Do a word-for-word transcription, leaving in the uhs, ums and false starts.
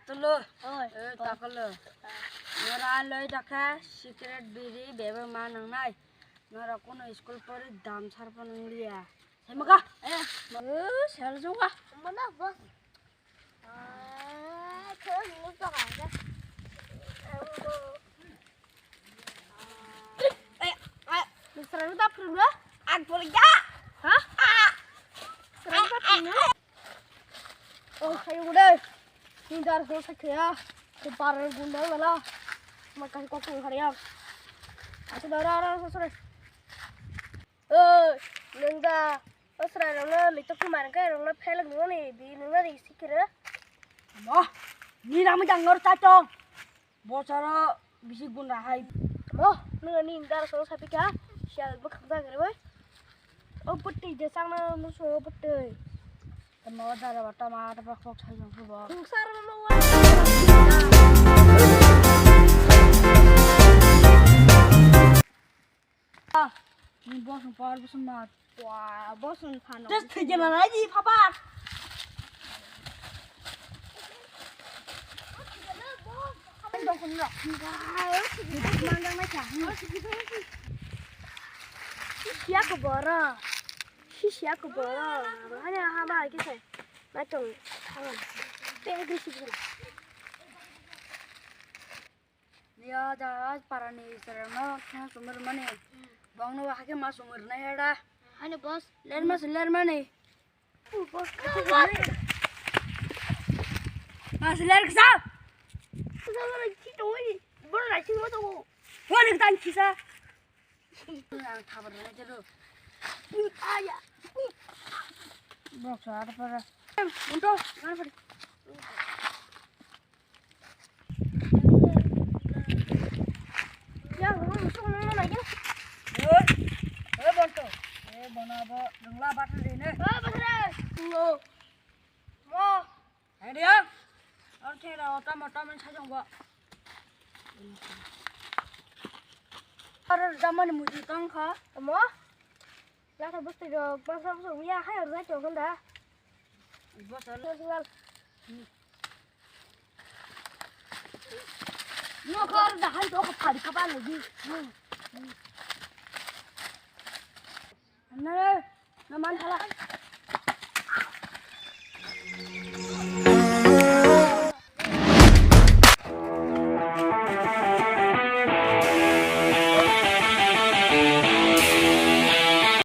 Tulo. Oi. Eh, takalo. Nora loi dakha secret biri bebe ma nangnai. Nora kono school pori dam sarpa nangliya. Hemaka. Eh, eh, sel jongka. Mana bos. Ah, khe nung to ka. Ai, ai, srang ta phuru na? Ang phuru ya. Ha? Srang ta phuru na? Oh, kayo mo dai. Ni dar so sa kaya. Ko par gunda wala. Ma kai ko ko khariya. Acha dara ara so sore. Oh, nung da. Osra rong no litok kumar kai rong no phelak nung ni bi nung ni sikira. Mo, ni namu jang nor ta tong. Bosoro bisi gunda hai. Mo, nung ni dar so sapi ka, sial bwkhang jagre bai. O putti je chang na muso o putti. Tamo dara ba tama ta bok bok sai jong subo. Khungsar no wa. Ni bosong par bosong ma. Wa, bosong phano. Just thigena nai di phabar. Manjang nai kha. Sisi aku boro. Sisi aku boro. Hanya hama lagi saya. Macam. Tengah di sini. Liya jaga parani serangno khna sumir mani. Bongno hakhe ma sumir na hera. Hani boss. Ler mas ler mani. Boss. Mas ler ksa. Ksa ler ksa. Wani tan kisa. Ang thabar na jero. Aya. Boss ada para. Unto, mana pada? Ya, gua masuk mana lagi? Oi, oi, Bonto. Eh, Bono abo rengla bathang rene. Oh, bathang. Ngo. Mo. Hai dia. Ang kira otam otam yang sajong ba. Ar zaman muji tang kha. Mo. Lata bwswk rok bwswk bwswk ya hai rwjak tong khe da. Bwswk. Bwswk. No kor da hai do ko phari ka ba lagi. Na na man hala.